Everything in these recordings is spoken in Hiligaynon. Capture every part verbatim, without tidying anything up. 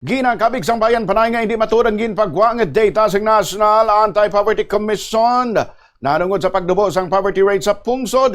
Ginakabig sang Bayan Panay nga hindi matuod ang ginpagwa nga data sang National Anti-Poverty Commission nahanungod sa pagdubo sang poverty rate sa pungsod.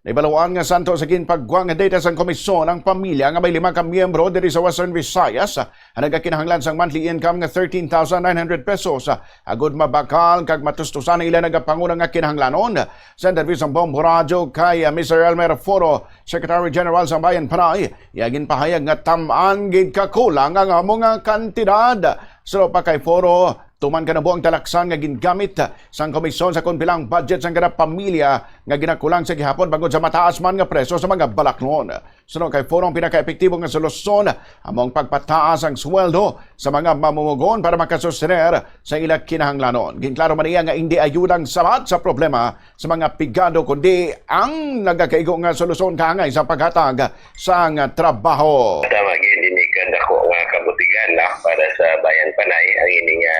Nahibaluan nga santo sa ginpagwa nga data sang komisyon ang pamilya nga may lima ka miyembro diri sa Western Visayas ang nagakinahanglan sang monthly income nga thirteen thousand nine hundred pesos agud mabakal kag matustusan ang ila nagapanguna nga kinahanglanon. Sa interview sang Bombo Radyo kay, ah, Mister Elmer Foro, Secretary General sang Bayan Panay, iya ginpahayag nga tam-an gid kakulang ang amo nga kantidad. Suno pa kay Foro, tuman kanabuang talaksan nga gingamit sang komisyon sa kon pila ang budget sang kada pamilya nga ginakulang sa gihapon bangod sa mataas man nga presyo sa mga balaklon. Suno kay Foro, ang pinakaepektibo nga solusyon amo ang pagpataas ang sweldo sa mga mamumugon para makasustener sa ila kinahanglanon. Ginklaro man niya nga hindi ayuda ang sabat sa problema sa mga pigado, kundi ang nagakaigo nga solusyon kaangay sa paghatag sang trabaho. Tama gid ini ka dako nga kabutigan na para sa Bayan Panay ang ini nga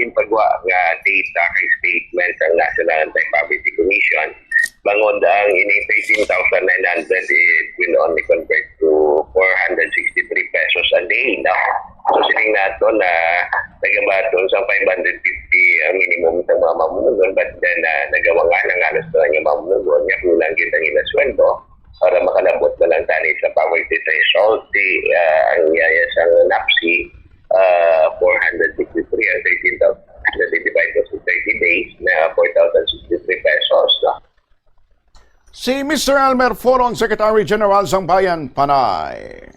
ginpagwa nga data kag statement sang National Anti-Poverty Commission. Bangod ang ini thirteen thousand nine hundred, it will only convert to four hundred sixty-three pesos a day, no? So, siling nato na nagabaton sa five hundred fifty ang minimum sa mga mamumugon, but then, ah, nagawa nga ng halos na nga mamumugon, nga kulang gid ang ila sweldo para makalabot na lang tani sa poverty threshold. Di, ah, ang yaya sa NAPSI, ah, four hundred sixty-three, ang thirteen thousand divided sa thirty days na four thousand sixty-three pesos, no? Si Mister Elmer Foro, ang Secretary General sang Bayan Panay.